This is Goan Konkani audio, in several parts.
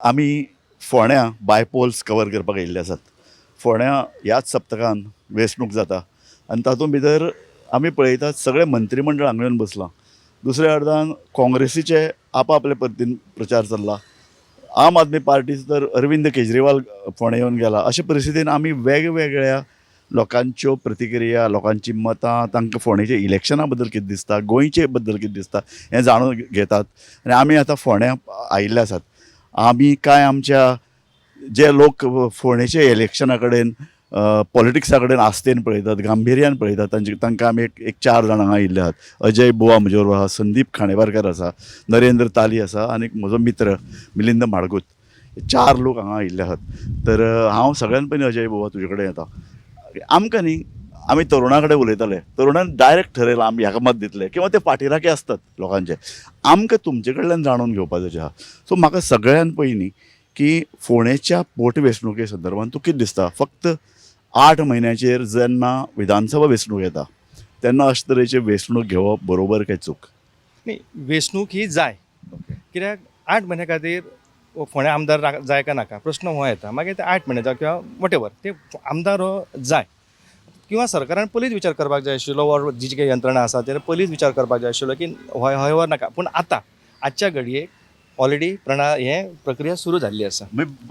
आमी फोंड्यां बायपोल्स कवर करपाक येयल्ले आसात. फोंड्यां ह्याच सप्तकान वेंचणूक जाता आनी तातूंत भितर आमी पळयतात सगळें मंत्रीमंडळ हांगा येवन बसलां. दुसऱ्या अर्दान काँग्रेसीचे आपआपले पद्दतीन प्रचार चल्ला. आम आदमी पार्टीचो तर अरविंद केजरीवाल फोंडें येवन गेला. अशे परिस्थितीन आमी वेगवेगळ्या लोकांच्यो प्रतिक्रिया, लोकांची मतां, तांकां फोंडेच्या इलेक्शना बद्दल कितें दिसता, गोंयचे बद्दल कितें दिसता हें जाणून घेतात आनी आमी आतां फोंड्यां आयिल्ले आसात. आमी कांय आमच्या जे लोक फोंडेच्या इलेक्शना कडेन, पॉलिटिक्सा कडेन आस्थेन पळयतात, गांभिर्यान पळयतात, तांचे तांकां आमी एक एक चार जाणां हांगा आयिल्ले आहात. अजय बुवा म्हजे बरोबर आहा, संदीप खांडेपारकार आसा, नरेंद्र ताली आसा आनी म्हजो मित्र मिलिंद म्हाडगूत. चार लोक हांगा आयिल्ले आहात. तर हांव सगळ्यान पयलीं अजय बुवा तुजे कडेन येता. आमकां न्ही, आमी तरुणा कडेन उलयताले, तरुणान डायरेक्ट ठरयलां आमी हाका मत दितले किंवा ते पाठीराखे आसतात लोकांचे. आमकां तुमचे कडल्यान जाणून घेवपाचें आहा. सो म्हाका सगळ्यान पयलीं की फोंडेच्या पोटवेंचणुके संदर्भात तुका कितें दिसता? फक्त 8 म्हयन्याचेर जेन्ना विधानसभा वेंचणूक येता तेन्ना अशे तरेची वेंचणूक घेवप बरोबर काय चूक? न्ही, वेंचणूक ही जाय. कित्याक 8 म्हयन्या खातीर फोंड्या आमदार जाय काय नाका प्रश्न हो येता. मागीर ते 8 म्हयने जावं किंवा what ever, ते आमदार हो जाय किंवा सरकारान पयलींच विचार करपाक जाय आशिल्लो वा जी कितें यंत्रणा आसा तेणे पयलींच विचार करपाक जाय आशिल्लो की हय हय वा नाका. पूण आतां आजच्या घडयेक ऑलरेडी हें प्रक्रिया सुरू जाल्ली आसा.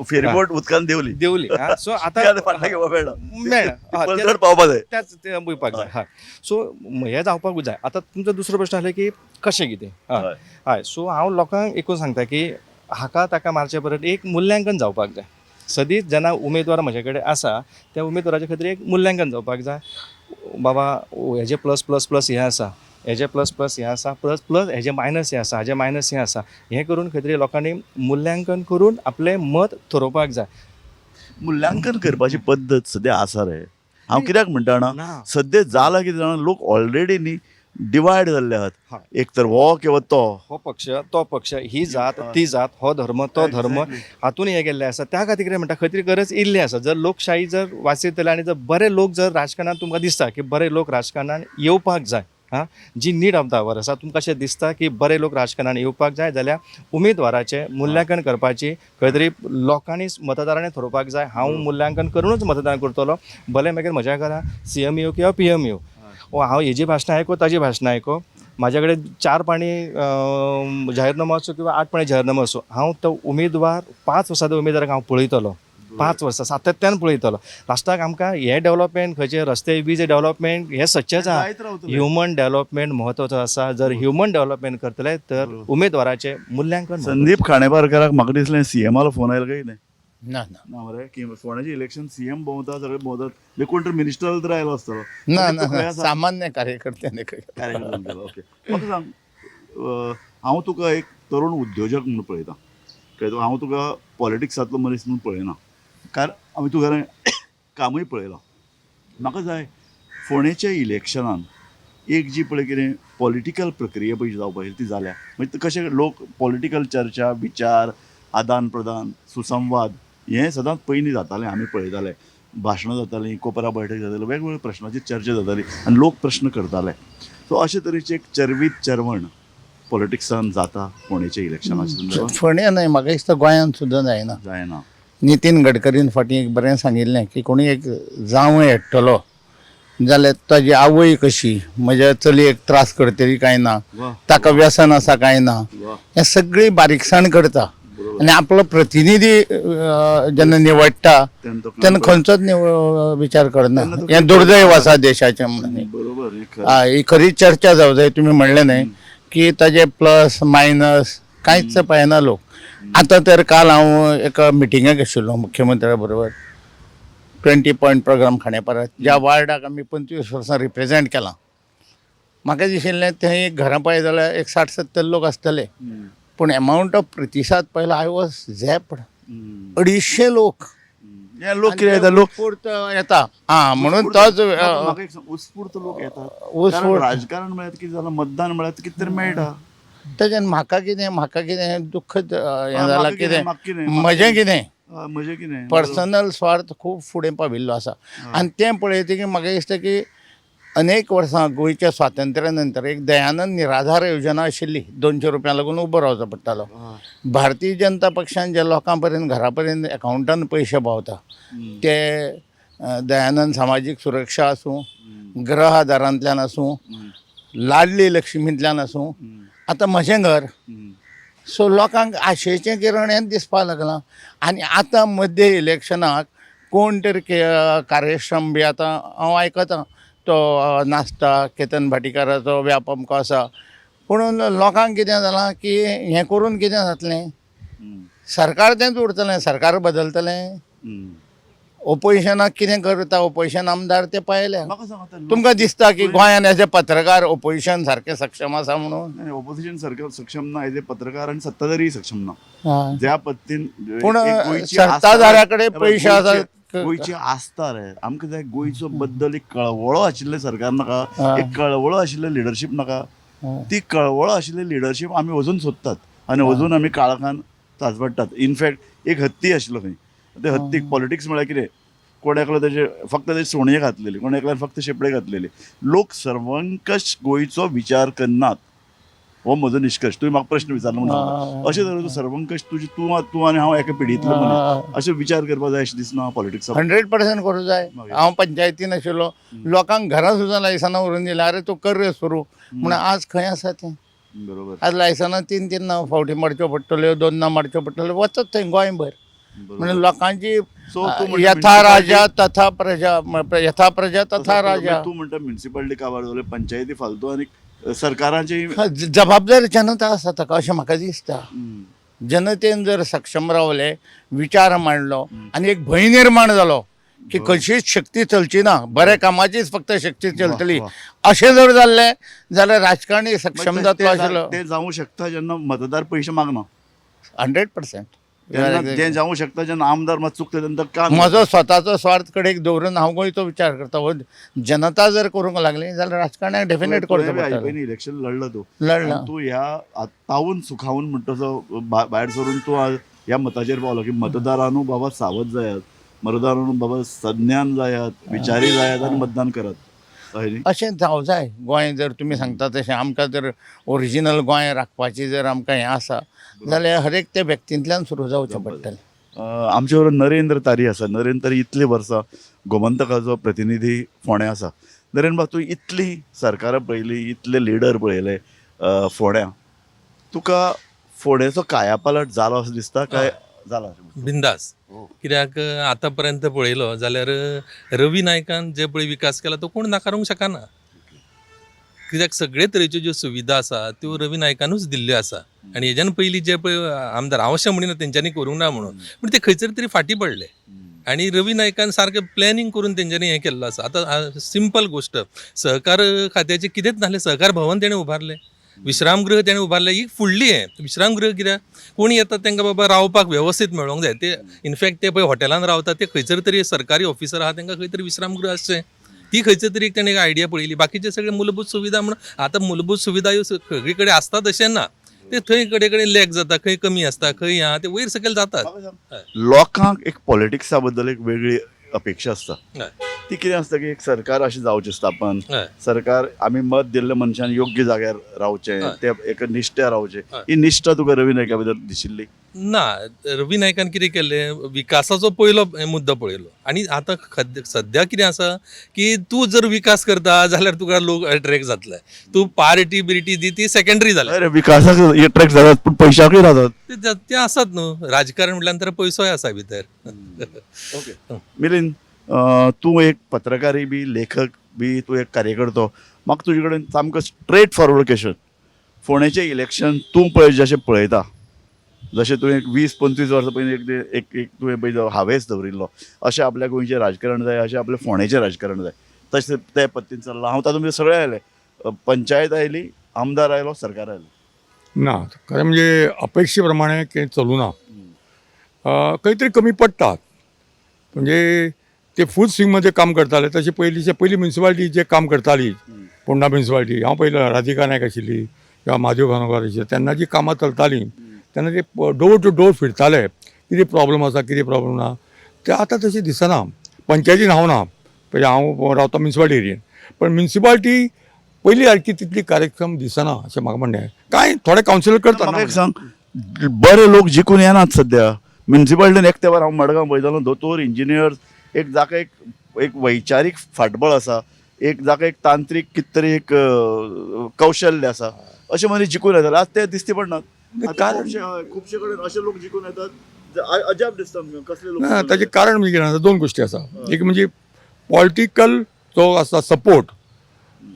फेरीबोट उदकान देंवली. देंवली. सो आतां फाटल्यान घेवपाक मेळना. मेळना. पलतड पावपा जाय. त्याच ते वयपाक जाय. हय, सो हें जावपाकूच जाय. आतां तुमचो दुसरो प्रश्न आसलो की कशें कितें. हय हय, सो हांव लोकांक एकूच सांगता की हाका ताका मारचे परस एक मुल्यांकन जावपाक जाय. सदींच जेन्ना उमेदवार म्हजे कडेन आसा त्या उमेदवाराचे खातीर एक मुल्यांकन जावपाक जाय. बाबा हेजे प्लस प्लस प्लस हें आसा, हेजे प्लस प्लस हें आसा, प्लस प्लस हेजे मायनस हें आसा, हाजें मायनस हें आसा. हें करून खंय तरी लोकांनी मुल्यांकन करून आपलें मत थरोवपाक जाय. मुल्यांकन करपाची पद्दत सद्या आसा रे. हांव कित्याक म्हणटा जाणा, सद्या जाला कितें जाणा, लोक ऑलरेडी न्ही डिवायड जाल्ले आहात. एक तर हो किंवा तो, हो पक्ष तो पक्ष, ही जात ती जात, हो धर्म तो धर्म, हातून हे गेल्ले आसा. त्या खातीर कितें म्हणटा, खंय तरी गरज इल्ली आसा. जर लोकशाही जर वाचयतले आनी जर बरे लोक जर राजकारणान तुमकां दिसता की बरे लोक राजकारणान येवपाक जाय, आं, जी नीड ऑफ the our आसा, तुमकां अशें दिसता की बरे लोक राजकारणान येवपाक जाय जाल्यार उमेदवाराचें मुल्यांकन करपाची खंय तरी लोकांनी, मतदारांनी थरोवपाक जाय. हांव मुल्यांकन करूनच मतदान करतलो, भले मागीर म्हज्या घरा सीएम येवं किंवा पीएम येवं, वा हांव हेजी भाशणां आयको ताजी भाशणां आयको, म्हाज्या कडेन 4 पाणी जाहीरनामो आसूं किंवा 8 पाणी जाहीरनामो आसूं, हांव तो उमेदवार 5 वर्सां त्या उमेदवाराक हांव पळयतलो, 5 वर्सां सातत्यान पळयतलो. लास्टाक आमकां हें डेवलपमेंट, खंयचे रस्ते बीज डेवलपमेंट हें सदचेंच आहा. ह्युमन डेवलपमेंट म्हत्वाचो आसा. जर ह्युमन डेवलपमेंट करतले तर उमेदवाराचें मुल्यांकन. संदीप खांडेपारकाराक म्हाका दिसलें सीएमालो फोन आयलो काय कितें? ना ना ना मरे, की फोंड्याचें इलेक्शन सीएम भोंवता, सगळे भोंवतात, कोण तर मिनिस्टर तर आयलो आसतलो. ना ना, सामान्य कार्यकर्त्याने. ओके, म्हाका सांग, हांव तुका एक तरुण उद्योजक म्हणून पळयता, कळ्ळें? हांव तुका पॉलिटिक्सांतलो मनीस म्हणून पळयना, कारण हांवें तुका कामूय पळयलां. म्हाका जाय फोंडेच्या इलेक्शनान एक जी पळय कितें पॉलिटिकल प्रक्रिया पळय जावपाची ती जाल्या, म्हणजे कशें लोक पॉलिटिकल चर्चा, विचार, आदान प्रदान, सुसंवाद हें सदांच पयलीं जातालें. आमी पळयताले, भाशणां जातालीं, कोपरा बैठक जाताली, वेगवेगळ्या प्रश्नाचेर चर्चा जाताली आनी लोक प्रश्न करताले. सो अशे तरेचें एक चर्वीत चर्वण पॉलिटिक्सान जाता फोंडेच्या इलेक्शनाच्या. फोंड्या न्हय, म्हाका दिसता गोंयांत सुद्दां जायना. जायना. नितीन गडकरीन फाटीं एक बरें सांगिल्लें की कोणी एक जावंय हाडटलो जाल्यार ताजी आवय कशी म्हज्या चलयेक त्रास करतली काय ना, ताका व्यसन आसा काय ना, हें सगळी बारीकसाण करता. आनी आपलो प्रतिनिधी जेन्ना निवडटा तेन्ना खंयचोच विचार करना. हें दुर्दैव आसा देशाचें म्हणून. बरोबर, ही खरी चर्चा जावं जाय. तुमी म्हणलें न्हय की ताजे प्लस मायनस कांयच पळयना लोक. आतां तर काल हांव एका मिटिंगेक आशिल्लो मुख्यमंत्र्या बरोबर, 20 पॉयंट प्रोग्राम खांडेपारात, ज्या वार्डाक आमी 25 वर्सां रिप्रेजेंट केलां. म्हाका दिशिल्लें थंय एक घरां पळयत जाल्यार एक 60-70 लोक आसतले, पूण एमावंट ऑफ प्रतिसाद पळयलो, I was झॅप्ड. 250 लोक. लोक कितें येता, लोक उत्स्फूर्त येता. आं, म्हणून तोच उत्स्फूर्त लोक येतात. राजकारण म्हळ्यार कितें जालां, मतदान म्हळ्यार कितें तरी मेळटा. तेच्यान म्हाका कितें, म्हाका कितें दुख्ख हें जालां, कितें म्हजें, कितें म्हजें कितें पर्सनल स्वार्थ खूब फुडें पाविल्लो आसा. आनी तें पळयतकीर म्हाका दिसता की अनेक वर्सां गोंयच्या स्वातंत्र्या नंतर एक दयानंद निराधार योजना आशिल्ली, 200 रुपया लागून उबो रावचो पडटालो. भारतीय जनता पक्षान जे लोकां पर्यंत, घरा पर्यंत एकावंटान पयशे पावता ते दयानंद सामाजीक सुरक्षा आसूं, गृह आदारांतल्यान आसूं, लाडली लक्ष्मींतल्यान आसूं, आतां म्हजें घर. सो लोकांक आशेचें किरण हें दिसपाक लागलां. आनी आतां मध्य इलेक्शनाक कोण तरी कार्यक्षम बी आतां हांव आयकतां तो नाचता, केतन भाटीकाराचो व्याप अमको आसा, पुणून लोकांक कितें जालां की हें करून कितें जातलें, सरकार तेंच उरतलें, सरकार बदलतलें, ओपोजिशनाक कितें करता ओपोजिशन आमदार ते पळयल्या. म्हाका सांग आतां तुमकां दिसता की गोंयान एज ए पत्रकार ओपोजिशन सारकें सक्षम आसा म्हणून? ऑपोजिशन सरकार सक्षम ना, एज ए पत्रकार आनी सत्ताधारी सक्षम ना ज्या पद्दतीन. पूण एक गोंयची आस्था- सत्ताधाऱ्या कडेन पयशे आसा. गोंयची आस्था रे आमकां जाय. गोंयचो बद्दल एक कळवळो आशिल्लें सरकार नाका, एक कळवळो आशिल्लें लिडरशीप नाका. ती कळवळो आशिल्ली लिडरशीप आमी अजून सोदतात आनी अजून आमी काळखान ताजपडटात. इनफॅक्ट एक हत्ती आशिल्लो खंय, ते हत्तीक पॉलिटिक्स म्हळ्यार कितें, कोण एकलो तेजे फक्त तेजे सोणये घातलेली, कोण एकल्यान फक्त शेपडे घातलेली. लोक सर्वंकश गोंयचो विचार करनात हो म्हजो निश्कर्श. तुवें म्हाका प्रश्न विचारलो म्हणून सांगता. अशें तरेचो सर्वंकश तुजी तूं तूं आनी हांव एका पिढींतलो मनीस, अशें विचार करपाक जाय अशें दिसना पॉलिटिक्सा. 100% करूं जाय. मागीर. हांव पंचायतीन आशिल्लो, लोकांक घरां सुद्दां लायसनां व्हरून दिलें, आरे तूं कर रे सुरू म्हणून. आज खंय आसा तें? आज लायसनां 3-3 फावटी मारच्यो पडटल्यो, 2 मारच्यो पडटल्यो, वचत थंय गोंयभर. म्हणजे लोकांची सो तूं म्हणटा यथा राजा तथा प्रजा, यथा प्रजा तथा राजा. तूं म्हणटा म्युनिसिपालिटी काबार जाले, पंचायती फालतू आनी सरकाराची जबाबदारी जनता आसा ताका अशें म्हाका दिसता. जनतेन जर सक्षम रावले, विचार मांडलो आनी एक भंय निर्माण जालो की खंयचीच शक्ती चलची ना, बऱ्या कामाचीच फक्त शक्ती चलतली, अशें जर जाल्लें जाल्यार राजकारणी सक्षम जातलो आशिल्लो. ते जावं शकता जेन्ना मतदार पयशे मागना. 100%. तेन्ना तें जावं शकता जेन्ना आमदार मात चुकता तेन्ना काम. म्हजो स्वताचो स्वार्थ कडेक दवरून हांव गोंयचो विचार करता. हो जनता जर करूंक लागली जाल्यार राजकारण्याक डेफिनेट करचो पडटलो. इलेक्शन लढलं तूं. लढला. आनी तूं ह्या तावून सुखावून म्हणटा तसो भायर सरून तूं आज ह्या मताचेर पावलो की मतदारानू बाबा सावध जायात, मतदारानू बाबा सज्ञान जायात, विचारी जायात आनी मतदान करात, हय न्ही? अशें जावं जाय. गोंय जर तुमी सांगता तशें आमकां जर ओरिजिनल गोंय राखपाची जर आमकां हें आसा जाल्यार हर एक त्या व्यक्तींतल्यान सुरू जावचें पडटलें. आमचे बरोबर नरेंद्र तारी आसा. नरेंद्र तारी इतलीं वर्सां गोमंतकाचो प्रतिनिधी फोंड्या आसा. नरेंद्र बाब, तूं इतलीं सरकारां पळयलीं, इतले लिडर पळयले फोंड्या, तुका फोंड्याचो कायापालट जालो असो दिसता काय जाला अशें दिसता? बिंदास. कित्याक आतां पर्यंत पळयलो जाल्यार रवी नायकान जे पळय विकास केला तो कोण नाकारूंक शकना, कित्याक सगळे तरेच्यो ज्यो सुविधा आसा त्यो रवी नायकानूच दिल्ल्यो आसा. आनी हेज्यान पयलीं जे पळय आमदार, हांव अशें म्हणिना तेंच्यांनी करूंक ना म्हणून, पूण ते खंयसर तरी फाटीं पडले आनी रवी नायकान सारकें प्लॅनिंग करून तेंच्यांनी हें केल्लो आसा. आतां सिंपल गोश्ट, सहकार खात्याचें कितेंच नासलें, सहकार भवन तेणें उबारलें, विश्रामगृह तेणें उबारलें. ही फुडली हें विश्रामगृह कित्याक कोण येता तांकां बाबा रावपाक वेवस्थीत मेळोंक जाय. ते इनफॅक्ट ते पळय हॉटेलान रावता, ते खंयसर तरी सरकारी ऑफिसर आहा तांकां खंय तरी विश्रामगृह आसचें, ती खंयसर तरी एक तेणें एक आयडिया पळयली. बाकीचे सगळे मूलभूत सुविधा म्हणून आतां मूलभूत सुविधा ह्यो सगळी कडेन आसतात अशें ना, ते थंय कडेन कडेन लॅक जाता, खंय कमी आसता, खंय आहा ते वयर सकयल जातात. लोकांक एक पॉलिटिक्सा बद्दल एक वेगळी अपेक्षा आसता. ती कितें आसता की एक सरकार अशें जावचें स्थापन, सरकार आमी मत दिल्ल्या मनशान योग्य जाग्यार रावचें, ते एक निश्ठा रावचें. ही निश्ठा तुका रवी नायका बद्दल दिशिल्ली? ना, रवी नायकान कितें केल्लें, विकासाचो पयलो मुद्दो पळयलो. आनी आतां सद्या कितें आसा की तूं जर विकास करता जाल्यार तुका लोक एट्रेक्ट जातले, तूं पार्टी बिर्टी दी ती सेकेंडरी जाल्या. अरे विकासाक एट्रेक्ट जातात पूण पयशाकूय रावतात. ते आसात न्हू, राजकारण म्हटल्यार नंतर पयसोय आसा भितर. ओके मिलिंद, तूं एक पत्रकारय बी, लेखक बी, तूं एक कार्यकर्तो. म्हाका तुजे कडेन सामको स्ट्रेट फॉरवर्ड क्वेश्चन. फोंडेचें इलेक्शन तूं पळय जशें पळयता, जशें तुवें 20-25 वर्सां पयलीं एक एक एक तुवें पळय हावेस दवरिल्लो, अशें आपल्या गोंयचें राजकारण जाय, अशें आपलें फोंडेचें राजकारण जाय, तशें ते पद्दतीन चल्लां? हांव तातूंत भितर सगळें आयलें, पंचायत आयली, आमदार आयलो, सरकार आयलें. ना, खरें म्हणजे अपेक्षे प्रमाणे काही चलूं ना, खंय तरी कमी पडटात. म्हणजे ते फूल स्विंगमध्ये काम करताले तशें पयलींचे पयलीं म्युनिसिपालिटी जे काम करताली, फोंडा म्युनिसिपालिटी हांव पयलो, राधिका नायक आशिल्ली किंवा म्हादेव खानोलकार आशिल्ले, तेन्ना जी कामां चलतालीं तेन्ना ते डोर टू डोर फिरताले, कितें प्रॉब्लम आसा कितें प्रॉब्लम ना. ते आतां तशें दिसना. पंचायतीन हांव ना, पळय हांव रावता म्युनिसिपालिटी एरियेन. पण म्युन्सिपाल्टी पयली सारकी तितली कार्यक्षम दिसना अशें म्हाका म्हणणें. कांय थोडे कावन्सिलर करता. म्हाका एक सांग, बरे लोक जिखून येनात सद्या म्युन्सिपाल्टीन. एक तेंपार हांव मडगांव पळयतालो, दोतोर, इंजिनियर, एक जाका एक एक वैचारीक फाटबळ आसा, एक जाका एक तांत्रीक कितें तरी एक कौशल्य आसा, अशे मनीस जिखून येताले. आज ते दिसती पडनात. नाही, आतां कारण- खुबशे कडेन अशे लोक जिखून येतात, अजाप दिसता आमकां, कसले लोक ना, जिखून ताचें येतात. कारण म्हणजे कितें आसा, दोन गोश्टी आसा. एक म्हणजे पॉलिटिकल जो आसा सपोर्ट,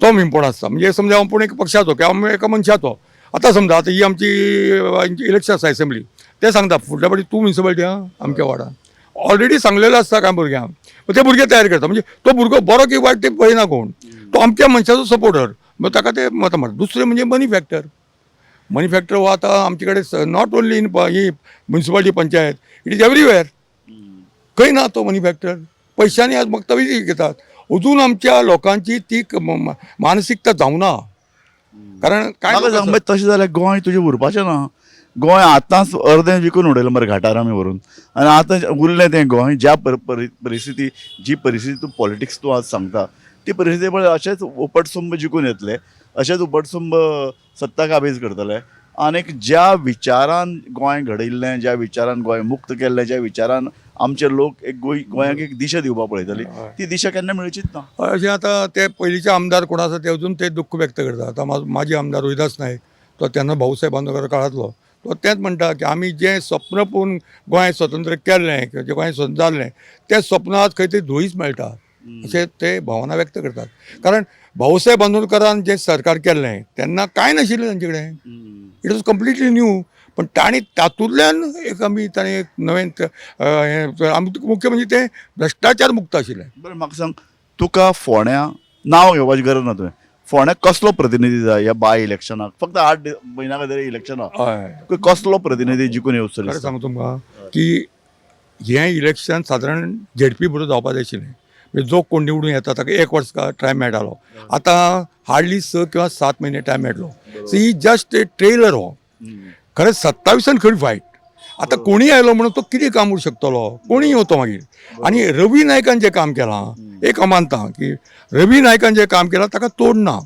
तो इम्पॉर्टंट आसता. म्हणजे समजा हांव पूण एका पक्षाचो किंवा हांव एका मनशाचो, आतां समजा आतां ही आमची इलेक्शन आसा एसेंब्ली, ते सांगता फुडल्या फावटी तूं म्युन्सिपाल्टी आहा अमक्या वार्डान, ऑलरेडी सांगलेलें आसता कांय भुरग्यांक, ते भुरगे तयार करता. म्हणजे तो भुरगो बरो की वायट ते पळयना कोण, तो अमक्या मनशाचो सपोर्टर, मग ताका ते मतां मारता. दुसरें म्हणजे मनी फॅक्टर. मनी फॅक्टर हो आतां आमचे कडेन not only in he municipality, panchayat, it is everywhere. खंय ना तो मनी फॅक्टर, पयशांनी आज मक्तबी घेतात. अजून आमच्या लोकांची ती मानसिकता जावना, कारण काय म्हाका लोक सांग, आसात- मागीर तशें जाल्यार गोंय तुजें उरपाचें ना. गोंय आतांच अर्दें विकून उडयलें मरे घाटार आमी व्हरून, आनी आतां उरलें तें गोंय ज्या परिस्थिती, जी परिस्थिती तूं पॉलिटिक्स तूं आज सांगता ती परिस्थिती पळय, अशेंच उपटसुंब जिखून येतले, अशेंच उपटसुंब सत्ता काबीज करतले. आनीक ज्या विचारान गोंय घडयल्लें, ज्या विचारान गोंय मुक्त केल्लें, ज्या विचारान आमचे लोक एक गोंयाक एक दिशा दिवपाक पळयताली, ती दिशा केन्ना मेळचीच ना. हय, अशें आतां ते पयलींचे आमदार कोण आसा ते अजून ते दुख्ख व्यक्त करता. आतां माजी आमदार रोहिदास नायक, तो तेन्ना भाऊसाहेब बांदोडकर काळांतलो, तो तेंच म्हणटा की आमी जें स्वप्न पळोवन गोंय स्वतंत्र केल्लें किंवा जें गोंय स्वतंत्र जाल्लें तें स्वप्न आज खंय तरी धुळीच मेळटा अशें ते भावना व्यक्त करतात. कारण भाऊसाहेब बांदोडकरान जें सरकार केल्लें तेन्ना कांय नाशिल्लें तांचे कडेन, it was completely new. पण तांणी तातूंतल्यान एक आमी ताणें एक नवें हें आमी मुख्य म्हणजे तें भ्रश्टाचार मुक्त आशिल्लें. बरें, म्हाका सांग, तुका फोंड्या नांव घेवपाची गरज ना, तुवें फोंड्या कसलो प्रतिनिधी जाय ह्या बाय इलेक्शनाक? फक्त 8 म्हयन्या खातीर इलेक्शनाक हय. कसलो प्रतिनिधी जिखून येवचो खरें दिसता? सांगू तुमकां की हें इलेक्शन सादारण झेडपी बरोबर जावपा जाय आशिल्लें. म्हणजे जो कोण निवडून येता ताका एक वर्स टायम मेळटालो, आतां हार्डली 6 किंवा 7 म्हयने टायम मेळटलो. So he just a trailer हो. खरें 27 खरी फायट. आतां कोणीय आयलो म्हणून तो कितें काम करूं शकतलो, कोणीय येवं तो मागीर. आनी रवी नायकान जें काम केलां, एक हांव मानता की रवी नायकान जें काम केलां ताका तोड ना.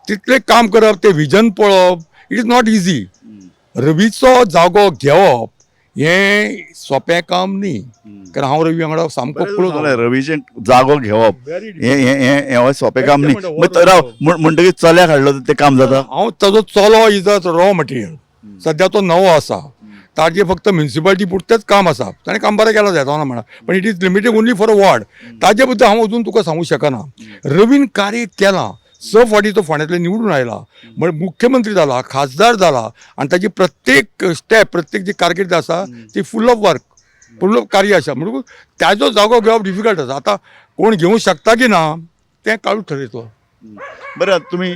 तितलें काम करप, तें विजन पळोवप, it is not easy. रवीचो जागो घेवप हें सोंपें काम न्ही, कारण हांव रवी वांगडा सामको बरें क्लोज. सांगलें, रवीचें जागो घेवप Very हें हें हें हें सोंपें काम न्ही. म्हणटा, मग राव, म्हणटकीर चल्याक हाडलो तर तें काम जाता. हांव ताजो चलो is a raw material, सद्या तो नवो आसा, ताजे फक्त म्युन्सिपाल्टी पुरतेंच काम आसा, ताणें काम बरें केलां जायत, हांव ना म्हणा, पण it is limited only for a ward. ताजे बद्दल हांव अजून तुका सांगूंक शकना. रवीन कार्य केलां, 6 फावटी तो फोंड्यांतल्यान निवडून आयला, म्हणजे मुख्यमंत्री जाला, खासदार जाला, आनी ताजी प्रत्येक स्टेप, प्रत्येक जी कारकीर्द आसा ती full of work, full of कार्य आसा. म्हणटकूच ताजो जागो घेवप डिफिकल्ट आसा. आतां कोण घेवंक शकता की ना तें काळूच ठरयतलो. बरें, आतां तुमी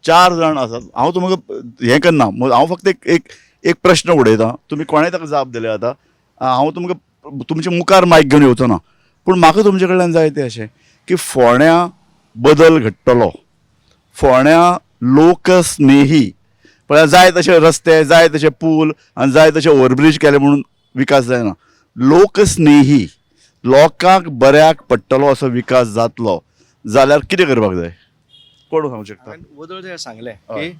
4 जाण आसात. हांव तुमकां हें करना, हांव फक्त एक एक एक प्रश्न उडयता, तुमी कोणें ताका जाप दिल्या. आतां हांव तुमकां तुमच्या मुखार मायक घेवन येवचो ना, पूण म्हाका तुमचे कडल्यान जाय तें अशें की फोंड्या बदल घडटलो, फोंड्या लोकस्नेही, पळय जाय तशे रस्ते, जाय तशे पूल आनी जाय तशे ओवरब्रीज केले म्हणून विकास जायना. लोकस्नेही, लोकांक बऱ्याक पडटलो असो विकास जातलो जाल्यार कितें करपाक जाय, कोण सांगूंक शकता? हांवें वदळ जें सांगलें की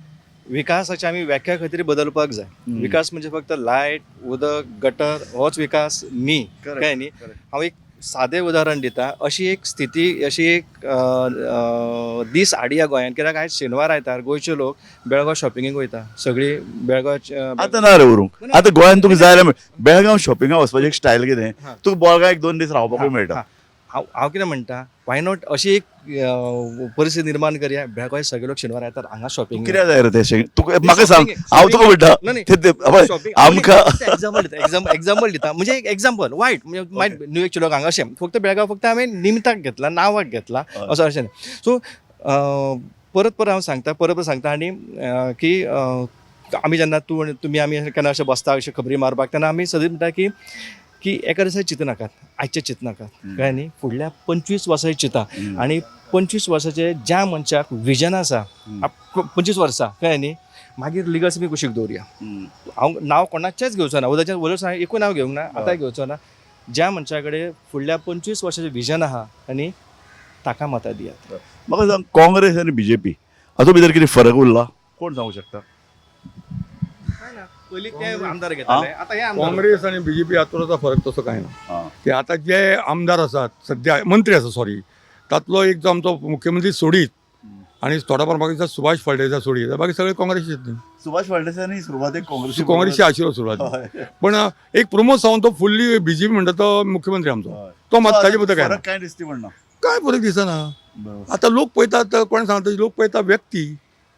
विकासाची आमी व्याख्या खंय तरी बदलपाक जाय. विकास म्हणजे फक्त लायट, उदक, गटर होच विकास न्ही, काय न्ही. हांव एक सादें उदाहरण दिता. अशी एक स्थिती, अशी एक दीस हाडया गोंयांत, कित्याक आयज शेनवार आयतार गोंयचे लोक बेळगांव शॉपिंगेक वयता, सगळी बेळगांव. आतां ना रे उरूंक, आतां गोंयांत तुका जाय जाल्यार बेळगांव शॉपिंगाक वचपाची एक स्टायल कितें, तुका बेळगांव एक 2 दीस रावपाकूय मेळटा. हांव कितें म्हणटा, why not अशी एक परिस्थिती निर्माण करया, बेळगांव सगळे लोक शेनवार आयतार हांगा शॉपिंग. कित्याक जाय रे तें तुका? म्हाका सांग, हांव तुका म्हणटा, आमकां एग्जाम्पल दिता, एग्जाम्पल दिता, म्हणजे एक एग्जाम्पल वायट, म्हणजे मायट न्यूयॉर्कचे लोक हांगा अशें फक्त बेळगांव फक्त हांवें निमताक घेतला, नांवाक घेतला, असो अशें. सो परत परत हांव सांगता, परत परत सांगता. आनी की आमी जेन्ना तूं आनी तुमी आमी केन्ना अशें बसता अशें खबरी मारपाक, तेन्ना आमी सदींच म्हणटा की एका दिसा चिंतनाकात, आयचें चिंतनाकात, कळ्ळें न्ही, फुडल्या 25 वर्सां चिंता. आनी 25 वर्साचे ज्या मनशाक विजन आसा, 25 वर्सां, कळ्ळें न्ही, मागीर लिगस बी कुशीक दवरुया. हांव नांव कोणाचेंच घेवचो ना, उदकाचें वयर एकूय नांव घेवंक ना, आतांय घेवचो ना. ज्या मनशा कडेन फुडल्या 25 वर्साचें विजन आहा आनी ताका मतां दियात. म्हाका सांग, काँग्रेस आनी बीजेपी हातूंत भितर कितें फरक उरला, कोण सांगूंक शकता? पयलीं ते आमदार घेताले, आतां हे आमदार. काँग्रेस आनी बीजेपी हातूंत आतां फरक तसो कांय ना. की आतां जे आमदार आसात सद्या, मंत्री आसा सॉरी, तातलो एक जो आमचो मुख्यमंत्री सोडीत आनी थोडो प्रमाण दिसा सुभाष फळदेसाय सोडीत, बाकी सगळे काँग्रेसीच न्ही. सुभाष फळदेसायांनी सुरवातेक काँग्रेसी काँग्रेसी आशिल्लो सुरवात, पण एक प्रमोद सावंत तो फुल्ली बीजेपी म्हणटा, तो मुख्यमंत्री आमचो, तो मात ताजे बद्दल काय ना. फरक काय दिसती म्हणना? काय फरक दिसना. आतां लोक पळयतात, कोण सांगता, लोक पळयता व्यक्ती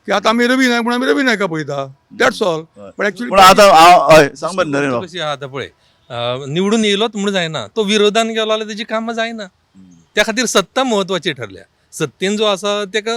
की आतां आमी रवी नायक म्हणून आमी रवी नायका पळयता, that's all. पण एक्चुअली पूण आतां हांव हय सांग बरें नरेंद्र. कशी आहा आतां पळय, निवडून येयलोच म्हणून जायना, तो विरोधान गेलो जाल्यार तेजी कामां जायना. त्या खातीर सत्ता म्हत्वाची ठरल्या. सत्तेन जो आसा तेका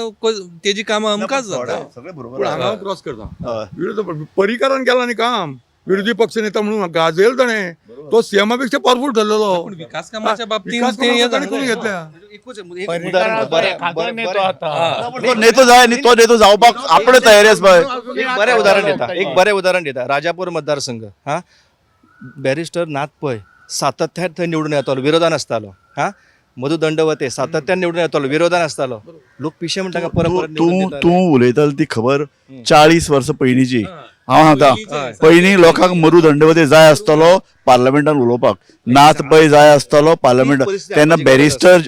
तेजी कामां अमकांच जाता. सगळें बरोबर पूण आहा. हांगा हांव क्रॉस करता. हय. विरोधी परिकारान केला न्ही काम, विरोधी पक्ष नेता म्हणून गाजयल ताणें, तो सीएमा पेक्षा पावरफूल ठरलेलो. पूण विकास कामाच्या बाबतीत विकास ते हे कामां ताणें करून जालें. घेतल्या. एकूच एक उदाहरण एखादो बरें- नेतो बरें- आतां. हा. पूण तो नेतो जाय न्ही, तो नेतो जावपाक आपणे तयारी आसपा जाय. एक बरें उदाहरण दिता, एक बरें उदाहरण दिता. राजापूर मतदारसंघ हा, बॅरिस्टर नाथ पै सातत्यान थंय निवडून येतालो, विरोधान आसतालो. हा, मधू दंडवते सातत्यान निवडून येतालो, विरोधान आसतालो. लोक पिशे म्हणटा का परत परत निवडून तूं दिताले. तूं उलयतालो ती खबर 40 वर्सां पयलींची. हांव सांगता, पयलींचे. पयलीं लोकांक मरू दंडवते जाय आसतलो पार्लमेंटान उलोवपाक, नाथ पै जाय आसतलो पार्लमेंटान, परिस्थिती तेन्ना आतांची. बॅरिस्टर,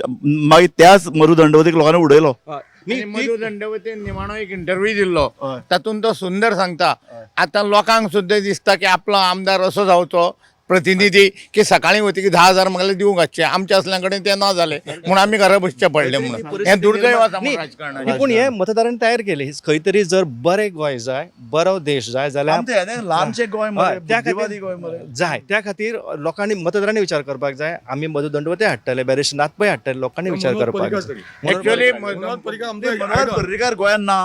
मागीर त्याच मरू दंडवतीक लोकांनी उडयलो. हय. आनी न्ही, मधू दंडवतेन निमाणो एक इंटरव्यू दिल्लो, हय. तातूंत तो सुंदर सांगता, आतां लोकांक सुद्दां दिसता की आपलो आमदार असो जावचो प्रतिनिधी की सकाळीं वतकीर 10,000 म्हाका दिवंक आसचे, आमच्या असल्यां कडेन ते ना जाले म्हूण आमी घरा बसचे पडले म्हणून. हें दुर्दैव आसा न्ही, राजकारणाचें. पूण हे मतदारांनी तयार केले. खंय तरी जर बरें गोंय जाय, बरो देश जाय जाल्यार आमचें हें ल्हानशें गोंय हय, मरे, त्या बुद्धिवादी गोंय मरे. खातीर जाय. त्या खातीर लोकांनी, मतदारांनी विचार करपाक जाय. आमी मधू दंडवते हाडटले, बॅरिस्टर नाथ पै हाडटले, लोकांनी विचार मनोहर करपाक पर्रीकार जाय. तरी. Actually, Manohar Parrikar आमचो एक मनोहर idol. Parrikar गोंयांत ना,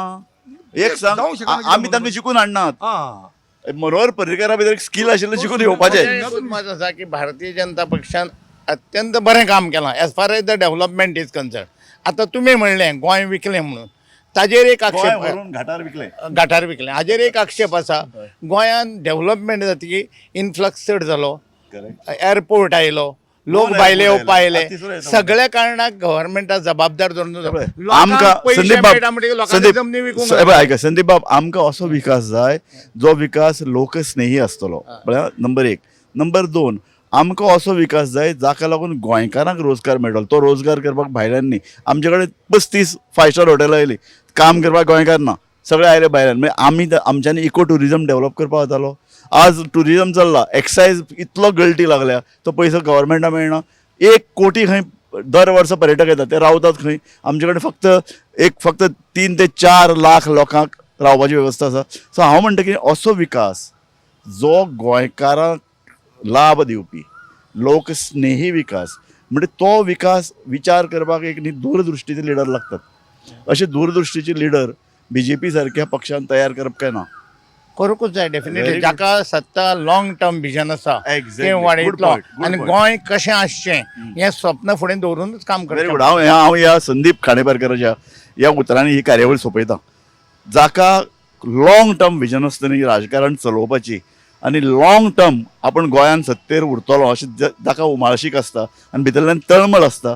एक सांग, जावंक शकना. आमी तांकां शिकून हाडनात. हा. मनोहर पर्रीकारा भितर एक स्कील आशिल्लें शिकून येवपाचें. म्हजें एकूच मत आसा की भारतीय जनता पक्षान अत्यंत बरें काम केलां as far as the development is concern. आतां तुमी म्हणलें गोंय विकलें म्हणून, ताजेर एक गोंय आक्षेप, व्हरून घाटार विकलें. गाठार विकलें हाजेर एक आक्षेप आसा. गोंयांत डेव्हलपमेंट जातकीर इन्फ्लक्स चड जालो, एअरपोर्ट आयलो, लोक दोन भायले airport येवपा आयले. आयले, आतां तिसरो येता. सगळ्या कारणाक गव्हर्मेंटाक जबाबदार धरून आमकां पयशे संदीप बाब, मेळटा म्हणटकीर लोकांनी संदीप जमनी विकूंक हे पळय, आयका संदीप बाब, आमकां असो विकास जाय जो विकास लोकस्नेही आसतलो, म्हळ्यार नंबर एक. नंबर दोन, आमकां असो विकास जाय जाका लागून गोंयकारांक रोजगार मेळटलो. तो रोजगार करपाक भायल्यान न्ही. आमचे कडेन 35 फायव स्टार हॉटेलां आयलीं, काम करपाक गोंयकार ना, सगळे आयले भायल्यान. मागीर आमी आमच्यांनी इको ट्युरिजम डेव्हलप करपाक जातालो. आज ट्युरिजम चल्ला, एक्सायज इतलो गळटी लागल्या, तो पयसो गव्हर्मेंटाक मेळना. 1 कोटी खंय दर वर्सा पर्यटक येतात, ते रावतात खंय? आमचे कडेन फक्त एक फक्त 3 ते 4 लाख लोकांक रावपाची वेवस्था आसा. सो हांव म्हणटा की असो विकास जो गोंयकारांक लाभ दिवपी लोकस्नेही विकास, म्हणजे तो विकास विचार करपाक एक न्ही दूरदृश्टीचे लिडर लागतात. अशे दूरदृश्टीचे लिडर बीजेपी सारक्या पक्षान तयार करप काय ना? करूंकूच जाय Very definitely. good. जाका सत्ता लॉंग टर्म विजन आसा Exactly. तें Good वाडयतलो point. Good आनी point. Goa कशें आसचें हें स्वप्न फुडें दवरूनच काम व्हेरी करचें. गुड. हांव ह्या संदीप खांडेपारकाराच्या ह्या उतरांनी ही कार्यावळ सोंपयता. जाका लॉंग टर्म विजन आसता न्ही राजकारण चलोवपाची, आनी लॉंग टर्म आपण गोंयान सत्तेर उरतलो अशें जाका उमाळशीक आसता आनी भितरल्यान तळमळ आसता,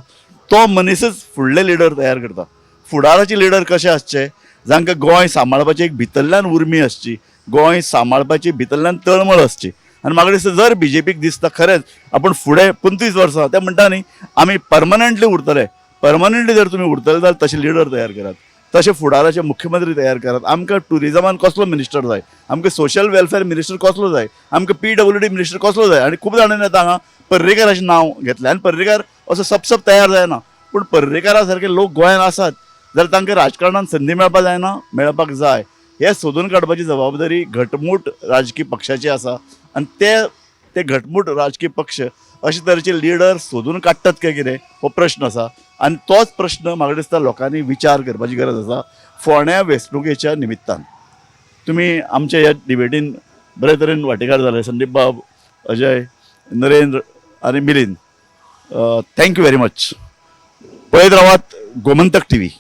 तो मनीसच फुडले लिडर तयार करता. फुडाराचे लिडर कशे आसचे, जांकां गोंय सांबाळपाची एक भितरल्यान उर्मी आसची, गोंय सांबाळपाची भितरल्यान तळमळ आसची. आनी म्हाका दिसता जर बीजेपीक दिसता खरेंच आपूण फुडें 25 वर्सां, ते म्हणटा न्ही आमी परमनंटली उरतले, परमनंटली जर तुमी उरतले जाल्यार तशे लिडर तयार करात, तशे फुडाराचे मुख्यमंत्री तयार करात. आमकां ट्युरिजमान कसलो मिनिस्टर जाय, आमकां सोशल वेलफेअर मिनिस्टर कसलो जाय, आमकां पीडब्ल्यूडी मिनिस्टर कसलो जाय. आनी खूब जाणांनी आतां हांगा पर्रीकाराचें नांव घेतलें, आनी पर्रीकार असो सपसप तयार जायना, पूण पर्रीकारा सारके लोक गोंयांत आसात जाल्यार तांकां राजकारणान संदी मेळपाक जायना, मेळपाक जाय. हें सोदून काडपाची जबाबदारी घटमूट राजकी पक्षाची आसा, आनी ते ते घटमूट राजकी पक्ष अशे तरेचे लिडर सोदून काडटात काय कितें हो प्रश्न आसा. आनी तोच प्रश्न म्हाका दिसता लोकांनी विचार करपाची गरज आसा फोंड्या वेंचणुकेच्या निमित्तान. तुमी आमच्या ह्या डिबेटीन बरे तरेन वांटेकार जाले, संदीप बाब, अजय, नरेंद्र आनी Milind, thank you very much. पळयत रावात गोमंतक टीव्ही.